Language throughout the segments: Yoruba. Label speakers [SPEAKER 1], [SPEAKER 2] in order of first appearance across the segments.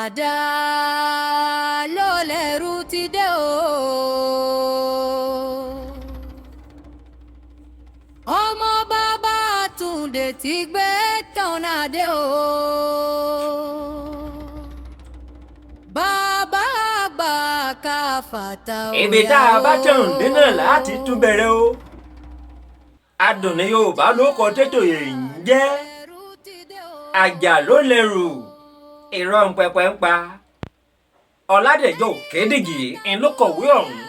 [SPEAKER 1] Àjà ló lẹ́rù ti dé o. Ọmọ bàbá Túndé ti gbé tán adé o. Bàbá àgbà káfàtà
[SPEAKER 2] Ibi tá a bá tàn dé náà láti tún bẹ̀rẹ̀ o. Adùn ní Yorùbá ló kọ tètò yìí ń jẹ́. Àjà ló lẹ́rù, irọ́ ń pẹpẹ ń pa. Ọ̀làdẹ̀jọ́ Òkèdìjì ń ló kọ̀wé ọ̀hún,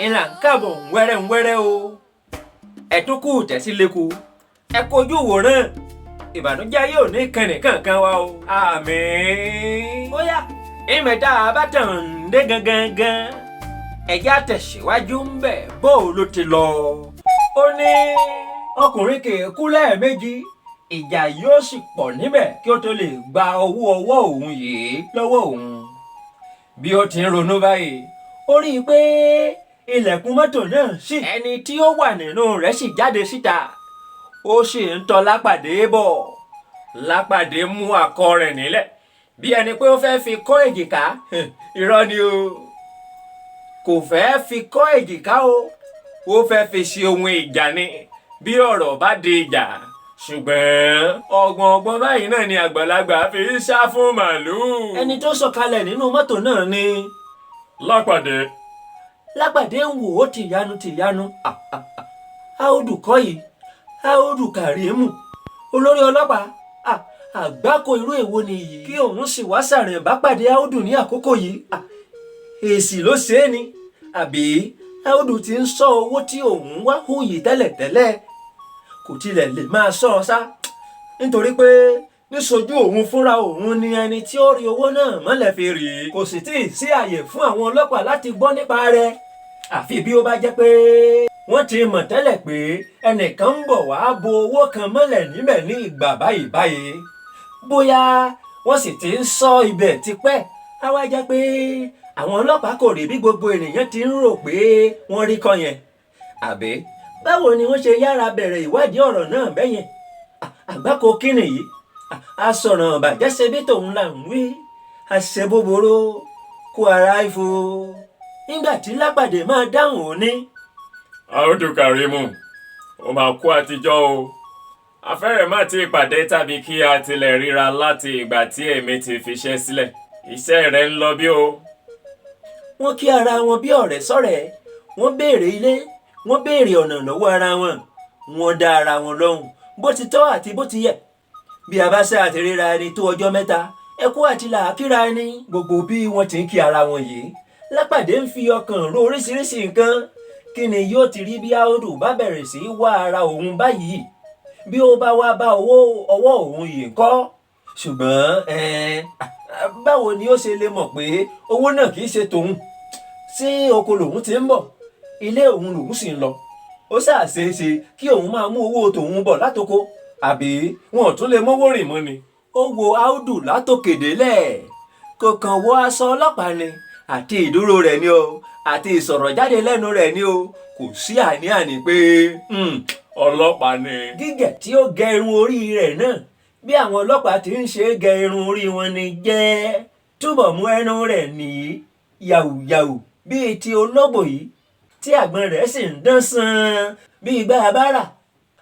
[SPEAKER 2] ńlá ń kàbọ̀ wẹ́rẹ́wẹ́rẹ́ o. Ẹ̀tún kù tẹ̀sílẹ̀kù, ẹ kojú wòran, ìbànújẹ́ ayé ò ní kẹ́nì kankan wa o. Àmín. Bóyá ìmẹ̀ta àbátàn dé gangan gan, ẹ̀já tẹ̀síwájú ń bẹ̀ bó o ló ti lọ. Ó ní ọkùnrin kì í kú lẹ́ẹ̀mejì, ìjà yóò sì pọ̀ níbẹ̀ kí ó tó lè gba owó ọwọ́ òun yìí lọ́wọ́ òun. Bí ó ti ń ronú báyìí, ó rí i pé ilẹ̀kùn mọ́tò náà ṣí. Ẹni tí ó wà nínú rẹ̀ sì jáde síta, ó sì ń tọ̀ Lápàdé bọ̀. Lápàdé mú akọ rẹ̀ nílẹ̀ bí ẹni pé ó fẹ́ fi kọ́ èjìká. Irọ́ ni o, kò fẹ́ fi kọ́ èjìká o, ó fẹ́ fi ṣe ohun ìjà ni bí ọ̀rọ̀ bá di ìjà. Ṣùgbọ́n ọgbọ̀n ọgbọ̀n báyìí náà ni àgbàlagbà fi ń sá fún màlúù. Ẹni tó sọ̀kalẹ̀ nínú mọ́tò náà ni
[SPEAKER 3] Lápàdé.
[SPEAKER 2] Lápàdé ń wò ó tìyanu tìyanu. Áódù kọ́ yìí, Áódù Kàrímù, olórí ọlọ́pàá. Àgbákò irú èwo ni yìí? Kí òun sì wá sàrìn bá pàdé Áódù ní àkókò yìí. Èsì ló ṣe é ni, àbí Áódù ti ń sọ owó tí òun wá hù yìí tẹ́lẹ̀tẹ́lẹ̀? Kò tilẹ̀ lè máa sọ ọ sá, nítorí pé níṣojú òun fúnra òun ni ẹni tí ó rí owó náà mọ́lẹ̀ fi rí. Kò sì tí ì sí àyè fún àwọn ọlọ́pàá láti gbọ́ nípa rẹ̀, àfi bí ó bá jẹ́ pé wọ́n ti mọ̀ tẹ́lẹ̀ pé ẹnìkan ń bọ̀ wá bo owó kan mọ́lẹ̀ níbẹ̀ ní ìgbà báyìí báyìí. Bóyá wọ́n sì ti ń sọ ibẹ̀ tipẹ́, á wá jẹ́ pé àwọn ọlọ́pàá kò rí bí gbogbo ènìyàn ti ń rò pé wọ́n rí kọ́ yẹn. Àbí báwo ni wọ́n ṣe yára bẹ̀rẹ̀ ìwádìí ọ̀rọ̀ náà bẹ́yẹn? Àgbákò kíni yìí? A sọ̀rọ̀ bàjẹ́ ṣe bí tòun là ń wí, àṣẹ búburú kó ara ifo. Nígbà tí Lápàdé máa dáhùn, ó ní.
[SPEAKER 3] Audu Karimu, ó máa kú àtijọ́ o. Afẹ́rẹ́ má ti pàdé tàbí kí a tilẹ̀ ríra láti ìgbà tí èmi ti fiṣẹ́ sílẹ̀. Iṣẹ́ rẹ̀ ń lọ bí o.
[SPEAKER 2] Wọ́n kí ara wọn bí ọ̀rẹ́ sọ̀rẹ́, wọ́n béèrè ilé, wọ́n béèrè ọ̀nà lọ́wọ́ ara wọn, wọ́n dá ara wọn lóhùn bó ti tọ́ àti bó ti yẹ. Bí a bá ṣe àti ríra ẹni tó ọjọ́ mẹ́ta, ẹkú àti làákíra ẹni. Gbogbo bí wọ́n ti ń kí ara wọn yìí, Lápàdé ń fi ọkàn ro oríṣiríṣi nǹkan. Kí ni yóò ti rí bí Áódù bá bẹ̀rẹ̀ sí í wá ara òun báyìí? Bí ó bá wá bá owó ọwọ́ òun yìí ńkọ́? Ṣùgbọ́n báwo ni ó ṣe lè mọ̀ pé owó náà kì í ṣe tòun? Sí oko lòun ti ń bọ̀, ilé òun lòun sì ń lọ. Ó ṣáà ṣeéṣe kí òun máa mú owó tòun bọ̀ látoko, àbí
[SPEAKER 3] Wọn ò tún lè mówó rìn mọ́ ni.
[SPEAKER 2] Ó wo Áódù látòkè délẹ̀, kò kàn wọ aṣọ ọlọ́pàá ni, àti ìdúró rẹ̀ ni o, àti ìsọ̀rọ̀ jáde lẹ́nu rẹ̀ ni o, kò sí àní-àní pé
[SPEAKER 3] Ọlọ́pàá ni.
[SPEAKER 2] Gígẹ̀ tí ó gẹ irun orí rẹ̀ náà, bí àwọn ọlọ́pàá ti ń ṣe é gẹ irun orí wọn ni jẹ́ túbọ̀ mú ẹnu rẹ̀ nìyí yàwùyàwù bíi ti ológbò yìí, tí àgbọn rẹ̀ sì ń dán sàn bíi igbá abára.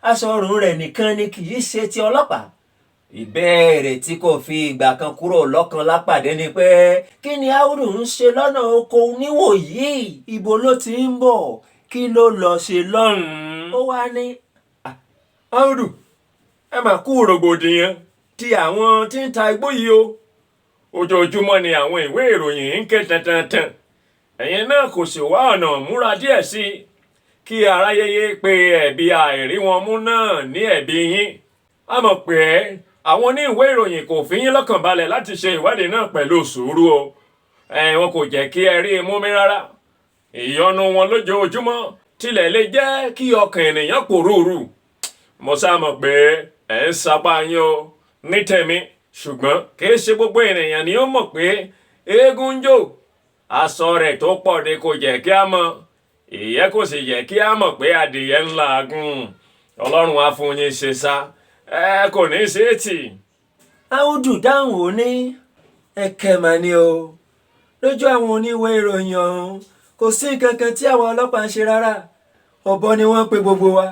[SPEAKER 2] Aṣọ ọrùn rẹ̀ nìkan ni kì í ṣe ti ọlọ́pàá. Ìbéèrè tí kò fi ìgbà kan kúrò lọ́kàn Lápàdé ni pé, kí ni Áúdù ń ṣe lọ́nà oko níwò yìí? Ibo ló ti ń bọ̀? Kí ló lọ ṣe lọ́hùn-ún? Ó wá ní.
[SPEAKER 3] Áúdù, ẹ mà kú rògbòdìyàn ti àwọn tí ń ta igbó yìí o. Ojoojúmọ́ ni àwọn ìwé ìròyìn ń ké tantantan. Ẹ̀yin náà kò sì wá ọ̀nà múra díẹ̀ sí i kí aráyé yé pé ẹ̀bi àìrí wọn mú náà ní ẹ̀bi yín. A mọ̀ pé àwọn oní ìwé ìròyìn kò fi yín lọ́kàn balẹ̀ láti ṣe ìwádìí náà pẹ̀lú sùúrù o. Ẹ̀ wọn kò jẹ́ kí ẹ rí i mú mi rárá. Ìyọnu wọn lójoojúmọ́ tilẹ̀ lè jẹ́ kí ọkàn ènìyàn pòrúurú. Mo sá mọ̀ pé ẹ̀ ń sapá yín o ní tèmi, ṣùgbọ́n kì í ṣe gbogbo ènìyàn ni ó mọ̀ pé eégún ń jó. Aṣọ rẹ̀ tó pọ̀ ni kò jẹ́ kí a mọ̀, ìyẹ́ kò sì jẹ́ kí a mọ̀ pé adìyẹ ń làágùn. Ọlọ́run á fún yín ṣe sá, ẹ kò ní í ṣe é tì.
[SPEAKER 2] Áúdù dáhùn, ó ní. Ẹ̀kẹ́ mà ní o. Lójú àwọn oníwèé ìròyìn ọ̀hún, kò sí nǹkan kan tí àwọn ọlọ́pàá ń ṣe rárá. Ọ̀bọ ni wọ́n ń pe gbogbo wa.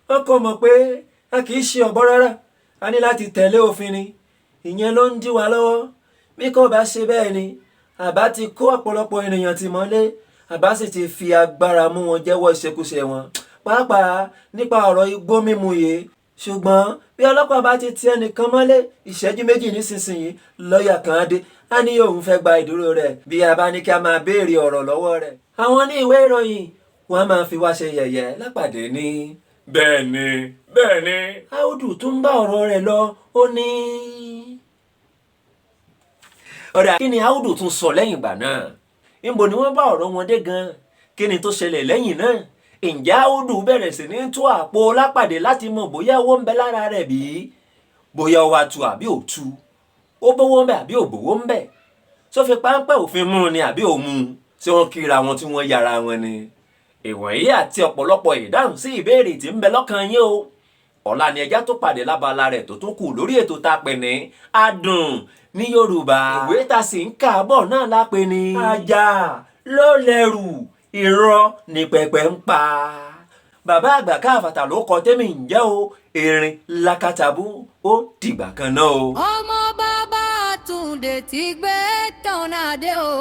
[SPEAKER 2] Wọ́n kò mọ̀ pé a kì í ṣe ọ̀bọ rárá. A ní láti tẹ̀lé òfin ni. Ìyẹn ló ń dí wa lọ́wọ́. Bí kò bá ṣe bẹ́ẹ̀ ni, àbá ti kó ọ̀pọ̀lọpọ̀ ènìyàn tì mọ́lé, àbá sì ti fi agbára mú wọn jẹ́wọ́ ìṣekúṣe wọn, pàápàá nípa ọ̀rọ̀ igbó mímu yìí. Ṣùgbọ́n bí ọlọ́pàá bá ti ti ẹnìkan mọ́lé ìṣẹ́jú méjì nísinsìnyí, lọ́ọ̀yà kan á dé, á ní òun fẹ́ gba ìdúró rẹ̀. Bí a bá ní kí a máa béèrè ọ̀rọ̀ lọ́wọ́ rẹ̀, àwọn ní ìwé ìròyìn wọ́n á máa fi wá ṣe yẹ̀yẹ́ lápàdé ní.
[SPEAKER 3] Bẹ́ẹ̀ ni, bẹ́ẹ̀ ni.
[SPEAKER 2] Áódù tún bá ọ̀rọ̀ rẹ̀ lọ, ó ní. Ọ̀rẹ́, kí ni Áódù tún sọ lẹ́yìn ìgbà náà? Níbo ni wọ́n bá ọ̀rọ̀ wọn dé gan-an? Kí ni tó ṣẹlẹ̀ lẹ́yìn náà? Ǹjẹ́ Áódù bẹ̀rẹ̀ sí ní tú àpò Lápàdé láti mọ̀ bóyá owó ń bẹ lára rẹ̀ bí? Bóyá ó wá tu àbí ò tu? Ó bówó ń bẹ àbí ò bówó ń bẹ? Sọ fi páńpẹ́ òfin mú ni àbí ò mú? Ṣé wọ́n kíra wọn tí wọ́n yára wọn ni? Ìwọ̀nyí àti ọ̀pọ̀lọpọ̀ ìdáhùn sí ìbéèrè tí ń bẹ lọ́kàn yín o. Ọ̀la ni ẹja tó pàdé lábala rẹ̀ tó tún kù lórí ètò tá a pè ní Adùn ní Yorùbá. Ìwé ta sì ń kà bọ̀ náà la pè ní Ajá ló lẹ́rù, irọ́ ni pẹpẹ ń pa. Bàbá àgbà káfàtà ló kọ tẹ́mi ń jẹ́ o. Erin lákàtàbú ó dìgbà kan náà o.
[SPEAKER 1] Ọmọ bàbá Túndé ti gbé tán adé o.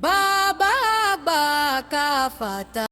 [SPEAKER 1] Bàbá àgbà káfàtà.